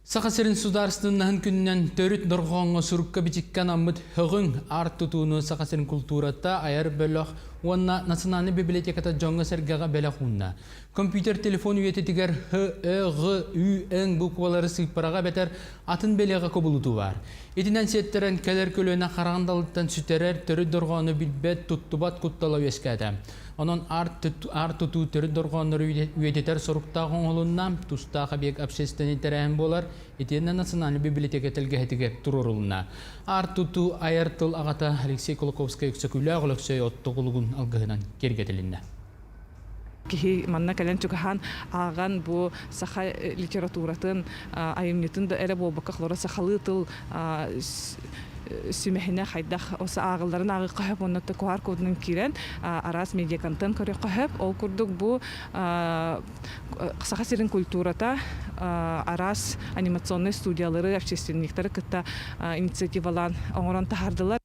Саха сирин судаарыстыбаннаһын күнүнэн төрүт дорҕооҥҥо сурукка-бичиккэ анаммыт ҺӨҔҮҤ арт-тутууну Саха сирин култуурата айар бөлөх уонна Национальнай библиотеката дьоҥҥо-сэргэҕэ бэлэх уунна. Компьютер телефон үйэтитигэр Һ, Ö, Ҕ, Ү, Ҥ буквалары сыыппараҕа эбэтэр атын бэлиэҕэ кубулутуу баар. Итинэн сиэттэрэн кэлэр көлүөнэ хараҕын далыттан сүтэрэр төрүт дорҕоону билбэт, туттубат куттала үөскээтэ. Онон аар тутуу төрүт дорҕооннору үйэтитэр соруктаах оҥоһулунна, тустаах объект общественнай тэрээһин буолар, итиэннэ Национальнай библиотека тэлгэһэтигэр туруорулунна. Аар тутуу айар тыл аҕата Алексей Кулаковскай Өксөкүлээх Өлөксөй оттоҕулугун алгыһынан киэргэтилиннэ. Киһи манна кэлэн чугаһаан ааҕан бу саха литературатын айымньытын да эрэ буолбакка холоро сахалыы тыл сүмэһинэ хайдах ааҕылларын ааҕыахха сөп уонна QR кодунан киирэн араас медиаконтент көрүөххэ сөп. Ол курдук бу Саха сирин культурата араас анимационнай студиялары, общественниктары кытта инициативалаан оҥорон таһаардылар.